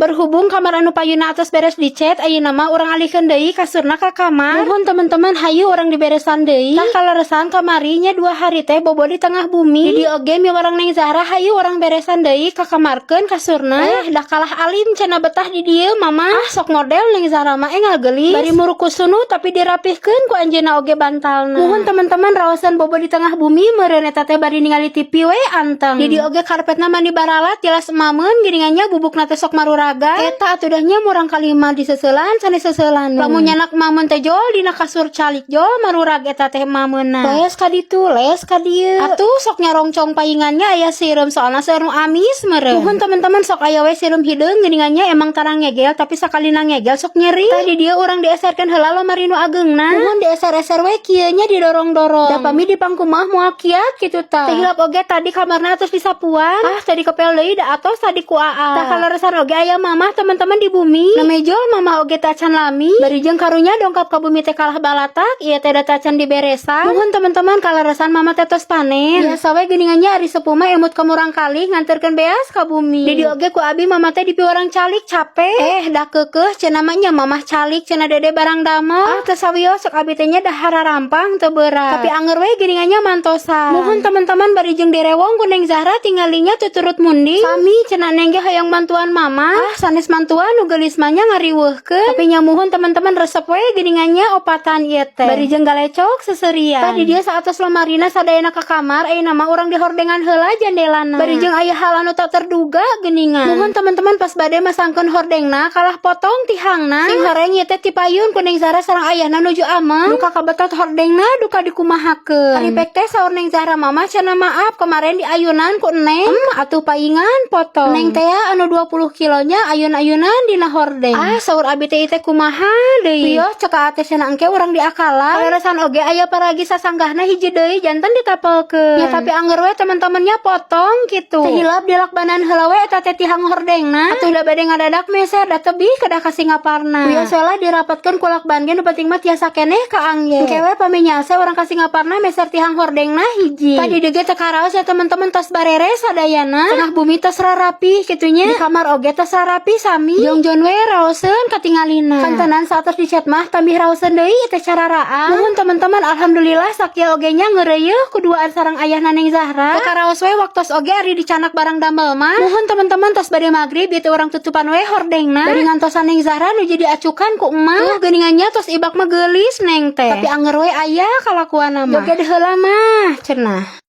Berhubung kamar anu payuna atos beres dicet, ayeuna mah urang alihkeun deui kasurna ka kamar. Nuhun teman-teman, hayu urang diberesan deui. Tah, kaleresan kamarinya 2 hari teh bobo di tengah bumi. Di dieu oge miwarang Neng Zahra, hayu urang beresan deui ka kamarkeun kasurna. Eh, dah kalah alim cenah betah di dieu mama. Ah, sok model Neng Zahra mah engal geulis. Bari murukus sunu tapi dirapihkeun ku anjeunna oge bantalna. Nuhun teman-teman, raosan bobo di tengah bumi meureun eta teh bari ningali TV we anteng. Di dieu oge karpetna mani baralat, jelas emameun geuningannya, bubukna teh sok maruragan. Eta atuh dah nya, murang kali mah diseuselan sanes seuseulan. Lamun nyanak emameun teh jol dina kasur calik, jol marurag eta teh emameunna. Les ka ditu, les ka dieu. Atuh sok nyarongcong paingannya aya sireum, soalna seueur nu amis meureun. Nuhun teman-teman, sok aya we sireum hideung geuningannya, emang tarang ngegel tapi sakalina ngegel sok nyeri. Tah, di dieu urang dieserkeun heula lomari nu ageungna. Nuhun, dieser-eser we kieu nya, didorong-dorong. Da pami di pangku mah moal kiat kitu tah. Teh hilap oge tadi kamarna atos disapuan. Ah, tadi kepel deui da atos tadi ku aa. Tah, kaleresan oge aya mamah teman-teman di bumi. Namejol mama oge tacan lami. Bari jeung karunya dongkap ka bumi teh kalah balatak, ieu teh da tacan diberesan. Nuhun teman-teman, kaleresan mama teh tos panen. Biasa we geuningannya, ari sepuh mah emut ka murang kali nganterkeun beas ka bumi. Di dieu oge ku abi mama teh dipiwarang calik, capek. Eh, da keukeuh cenah mah nya, mamah calik cenah dede barang damel. Ah, teu sawios sok abi teh nya, dah hararampang teu berat. Tapi anger we geuningannya mantosan. Nuhun teman-teman, bari jeung direwong ku Neng Zahra tinggalinya tuturut munding. Sami cenah Neng ge hayang mantuan mama. Ah, sanes mantuan nu geulis mah nya, ngariweuhkeun. Tapi nya muhun teman-teman, resep we geuningannya opatan ieu teh. Bari jeung galecok seserian. Tadi dia saatos lomarina sadayana ka kamar, ayeuna mah urang dihordengan heula jandelana. Bari jeung aya hal anu tak terduga geuningan. Muhun teman-teman, pas bade masangkeun hordengna kalah potong tihangna. Sing horeng ieu teh tipayun ku Neng Zahra sareng ayahna nuju ama. Duka kabetot hordengna, duka dikumahakeun. Ari pek teh saur Neng Zahra, "Mama cenah maaf kemarin diayunan ku Neng." Atuh paingan potong. Neng teh anu 20 kilonya ayun-ayunan dina hordeng. Ah, saur abi teh teh kumaha deui. Wios cek ate cenah engke urang diakalan. Kaleresan oge aya paragi sasanggahna hiji deui janten ditapelkeun. Ya, tapi angger we teman-temannya potong gitu. Teh hilap dilakbanan heula we eta teh tihang hordengna. Atuh da bade ngadadak meser da tebih kedah ka Singaparna. Wios we lah, dirapatkeun ku lakban ge, nu penting mah tiasa keneh kaangge. Engke we pami nyalse urang ka Singaparna meser tihang hordengna hiji. Tadi deui teh karaos ya teman-teman, tos bareres sadayana. Tengah bumi tos rarapi kitunya. Di kamar oge tos rarapi sami. Jongjon we raoseun katingalina. Kantenan saatos dicet mah tambih raoseun deui teh cararaan. Nuhun teman-teman, alhamdulillah sakieu oge nya ngeureuyeuh kuduaan sareng ayahna Neng Zahra. Teu karaos we waktos oge ari dicanak barang damel mah. Nuhun teman-teman, tos bade magrib ieu teh urang tutupan we hordengna. Bari ngantosan Neng Zahra nu jadi acukan ku emak. Tuh geuningannya tos ibak mah geulis Neng teh. Tapi anger we aya kalakuanna mah. Joget heula mah cenah.